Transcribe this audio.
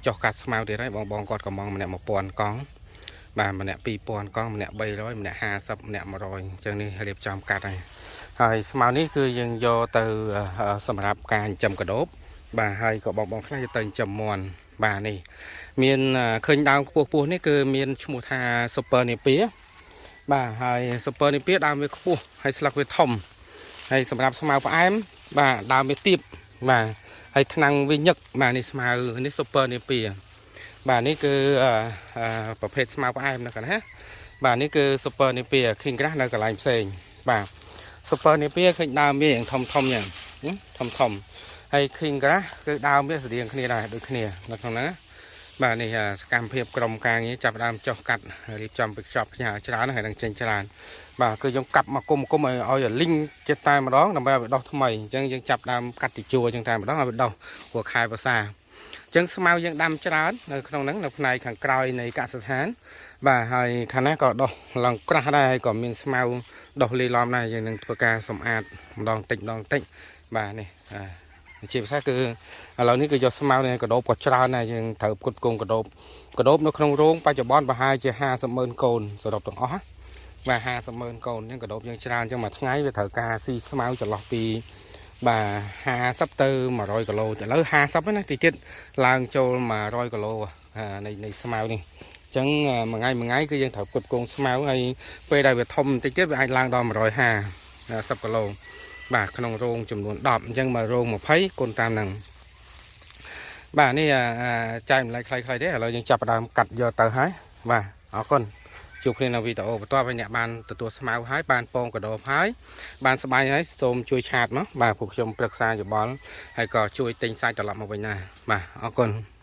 ចុះកាត់ស្មៅទៀតហើយបងបងគាត់កំងម្នាក់1000កង់បាទម្នាក់2000កង់ម្នាក់300ម្នាក់50ម្នាក់100អញ្ចឹងនេះរៀបចំកាត់ហើយហើយស្មៅនេះគឺយើងយកទៅសម្រាប់ការចិញ្ចឹមកដូបបាទហើយក៏បងបងខ្លះយកទៅចិញ្ចឹមមាន់បាទនេះមានឃើញដើមខ្ពស់ខ្ពស់នេះគឺមានឈ្មោះថា Super Napier បាទហើយ Super Napier ដើមវាខ្ពស់ហើយស្លឹកវាធំហើយសម្រាប់ស្មៅផ្អែមបាទដើមវាទាបបាទហើយថ្នាំងវាញឹកបាទនេះស្មៅនេះ Super Napier បាទនេះគឺប្រភេទស្មៅផ្អែមណាកណាបាទនេះគឺ Super Napier King Grass នៅកន្លែងផ្សេងបាទ Super Napier ឃើញដើមវាយ៉ាងធំធំយ៉ាងធំធំហើយ King Grass គឺដើមវាស្តៀងគ្នាដែរដូចគ្នានៅក្នុងហ្នឹងណាបាទនេះសកម្មភាពក្រុមការងារចាប់ដើមចុះកាត់រៀបចំទៅខ្ចប់ផ្ញើច្រើនហើយនឹងចេញច្រើនបាទគឺយើងកាប់មកគុំគុំឲ្យឲ្យលីងចិត្តតែម្ដងដើម្បីឲ្យវាដុះថ្មីអញ្ចឹងយើងចាប់ដើមកាត់ទីជួរអញ្ចឹងតែម្ដងឲ្យវាដុះព្រោះខែវស្សាអញ្ចឹងស្មៅយើងដាំច្រើននៅក្នុងហ្នឹងនៅផ្នែកខាងក្រោយនៃកសិដ្ឋានបាទហើយខាងនេះក៏ដុះឡើងក្រាស់ដែរហើយក៏មានស្មៅដុះលីឡំដែរយើងនឹងធ្វើការសម្អាតម្ដងតិចម្ដងតិចបាទនេះជាពិសេសគឺឥឡូវនេះគឺយកស្មៅនេះកដោបក៏ច្រើនដែរយើងត្រូវផ្គត់ផ្គង់កដោបកដោបនៅក្នុងរោងបច្ចុប្បន្នប្រហែលជា50ម៉ឺនកូនសរុបទាំងអស់បាទ50ម៉ឺនកូនអញ្ចឹងកដោបយើងច្រើនអញ្ចឹងមួយថ្ងៃវាត្រូវការស៊ីស្មៅចន្លោះពីបាទ50ទៅ100គីឡូឥឡូវ50ណាទីទៀតឡើងចូល100គីឡូនៃស្មៅនេះអញ្ចឹងមួយថ្ងៃមួយថ្ងៃគឺយើងត្រូវផ្គត់ផ្គង់ស្មៅហើយពេលដែលវាធំបន្តិចទៀតវាអាចឡើងដល់150គីឡូបាទក្នុងរោងចំនួន10អញ្ចឹងមករោង20គុណតាមហ្នឹងបាទនេះចែកម្លែកខ្លីៗទេឥឡូវយើងចាប់ផ្ដើមកាត់យកទៅហើយបាទអរគុណជួបគ្នានៅវីដេអូបន្ទាប់ហើយអ្នកបានទទួលស្មៅហើយបានពងកដោបហើយបានស្បៃហើយសូមជួយ chat មកបាទពួកខ្ញុំប្រឹក្សាយោបល់ហើយក៏ជួយទិញសាច់ត្រឡប់មកវិញដែរបាទអរគុណ។